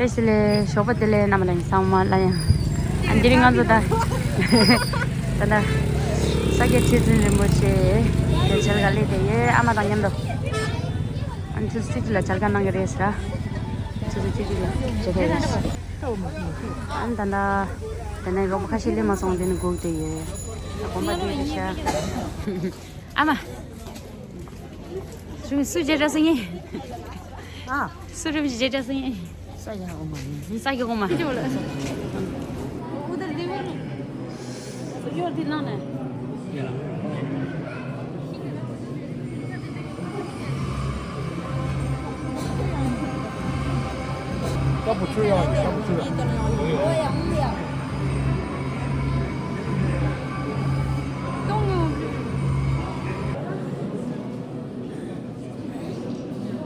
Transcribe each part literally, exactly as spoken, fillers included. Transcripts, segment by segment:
བཀྲ་ཤིས་བདེ་ལེགས། ཞོགས་པ་བདེ་ལེགས། རྣམ་པ་ལྷན་རྒྱས་ཚང་མ་ལ་ཡང་། ཨ་འདི་རིང་ང་ཚོ་ད་ད་ལྟ་ས་སྐྱ་ཁྲི་འཛིན་རིན་པོ་ཆེ་ལ་མཇལ་ག་སླེབས་བསྡད་ཡོད། ཨ་མ་དང་མཉམ་དུ། ཨ་ཆུ་ཚོད་བཅུ་གཅིག་ལ་མཇལ་ཁ་གནང་གི་རེད་ཟེར། ཆུ་ཚོད་བཅུ་གཅིག་ལ་མཇལ་ཁ་ཡོད་རེད། ཨ་ད་ལྟ་དེ་ནས་རོགས་པ་ཁ་ཤས་སླེབས་མ་སོང་། དེ་ནས་སྒུག་བསྡད་ཡོད། ཨ་དགོན་པ་འདི་རེད་ཤག་ཨ་མ། སུ་སུ་མཇལ་འཕྲད་སོང་ངས། ཨ། སུ་རིམ་བཞིན་མཇལ་འཕྲད་སོང་ངས། ས་ཡ་འོ་མ་ཡིན། ས་ཡ་འོ་མ།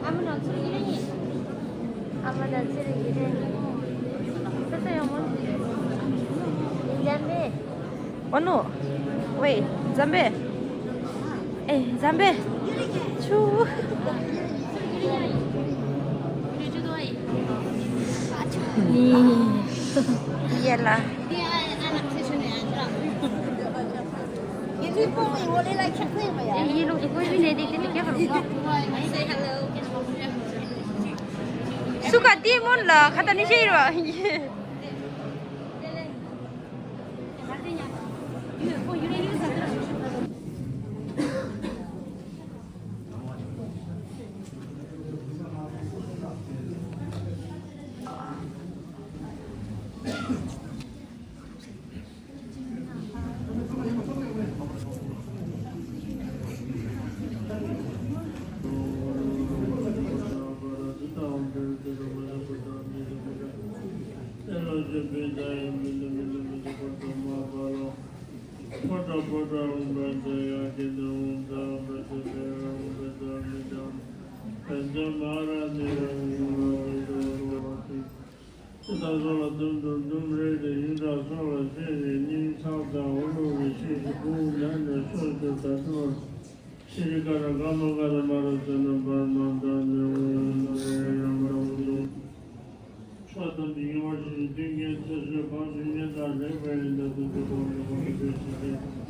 ཨ་མ་ནང་ཚུར་ཡིན། ཨ་མ་ནང་ཚུར་ཡིན། ས་ས་ཡོང་མོ། འཇམ་པའི། ཨོ་ནོ། ཝེ། འཇམ་པའི། ཨེ་འཇམ་པའི། ཆུ། ཡེ་ལ། སུ་ག་དེ་མོན་ལ་ཁ་ཏ་ནི་ཤེས་ར། ཅི་ལྟར་སོགས་ལ་ལྡུམ་ལྡུམ་ལྡུམ་རེ་རེ་ཡིན་ཀྱང་སོགས་ལ་ཤེས་རེ་སྙིང་ཚགས་དང་འོ་ལོ་རེ་ཤེས་ཤིང་ཕུ་བོ་ཉར་ནས་སོགས་ཀྱི་ད་ཐུ་ཤི་རི་ཀ་ར་ཀ་མ་ཀ་ར་མ་ར་ས་ན་བར་མ་དང་ནེ་འོ་ཡང་རེ་ཡང་ར་འོ་དུ་ཕྱོགས་ཐམས་ཅད་གཡེང་བ་ཞིག་མཐུན་རྐྱེན་ཚེ་བསོད་གང་བྱུང་སྙན་གྲགས་ལེགས་པ་ཡིན་ད་དུ་དུ་གོང་དུ་གོང་དུ་སྤེལ་ཞིང་སྤེལ།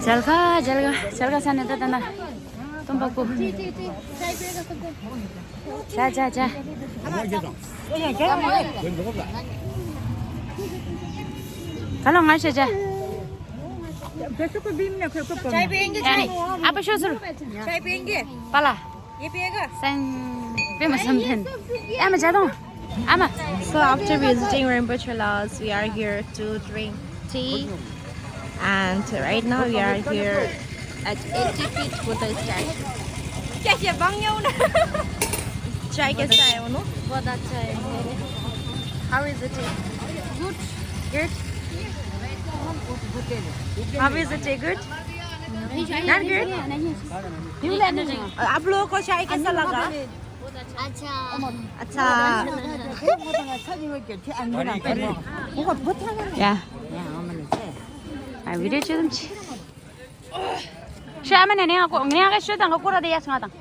མཇལ་ཁ་མཇལ་ཁ་མཇལ་ཁ་ས་ནས་ད་ད་ན་སྟོན་པ་སྐུ། ཅ་ཅ་ཅ། ག་ལ་ང་ཤ་ཅ། ཅའི་པི་ཡིན་གྱི་ཅའི། ཨ་པ་ཤོ་སུར། ཅའི་པི་ཡིན་གྱི། པ་ལ། ཡེ་པི་ཡ་ག་སན། པེ་མ་སམ་ཕན། ཨ་མ་ཅ་དང་། ཨ་མ། So after visiting Rinpoche Lodge, we are here to drink tea. And right now we are here at eighty feet Buddha statue. क्या क्या बंग यौ ना? चाय कैसा है, उन्हों? बहुत अच्छा है। How is the tea? Good. Good? How is the tea? Good? Not good? आप लोगों को चाय कैसा लगा? अच्छा। अच्छा। ཡ། ཨ་བི་ཌི་ཡོ་བྱེད་དམ་ཆི། ཤ་མ་ནས་ནས་ང་ཀོ་ངས་ང་ཤོད་དང་ཀོ་ར་དེ་ཡ་ང་དང་།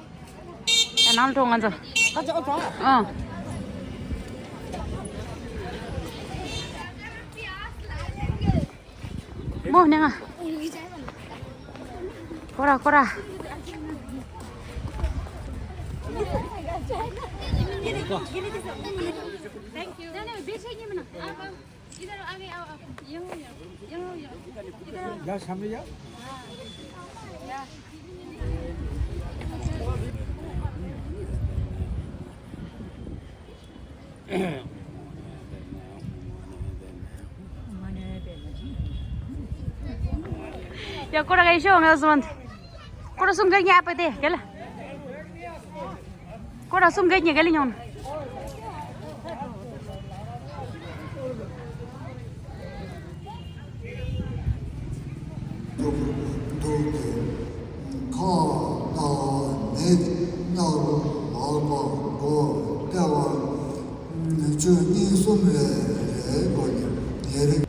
ཡ་ནང་ལ་འགྲོ་ང་ཚོ། ཨ། མོ་ནས་ང་། ཀོ་ར་ཀོ་ར། Thank you. इधर आगे आओ, आप। यहाँ, यहाँ, यहाँ। इधर आओ। यहाँ सामने जाओ। हाँ। यहाँ। ཡ་ཀོ་ར་ག་ཡི་ཤོ་ང་སོང་། ཀོ་ར་སུང་ག་ཉ་པ་དེ་ག་ལ། ཀོ་ར་སུང་ག་ཉ་ག་ལ་ཉོང་། འདུག་འདུག་སྟེ། ཁ་ལྟ་བ་མེད། སྣ་རུ་ལག་པ་མགོ་ལྟེ་བ་ཆུ་གཉིས་གསུམ་རེ་རེའི་སྒོ་ནས་ཉེ་རིང་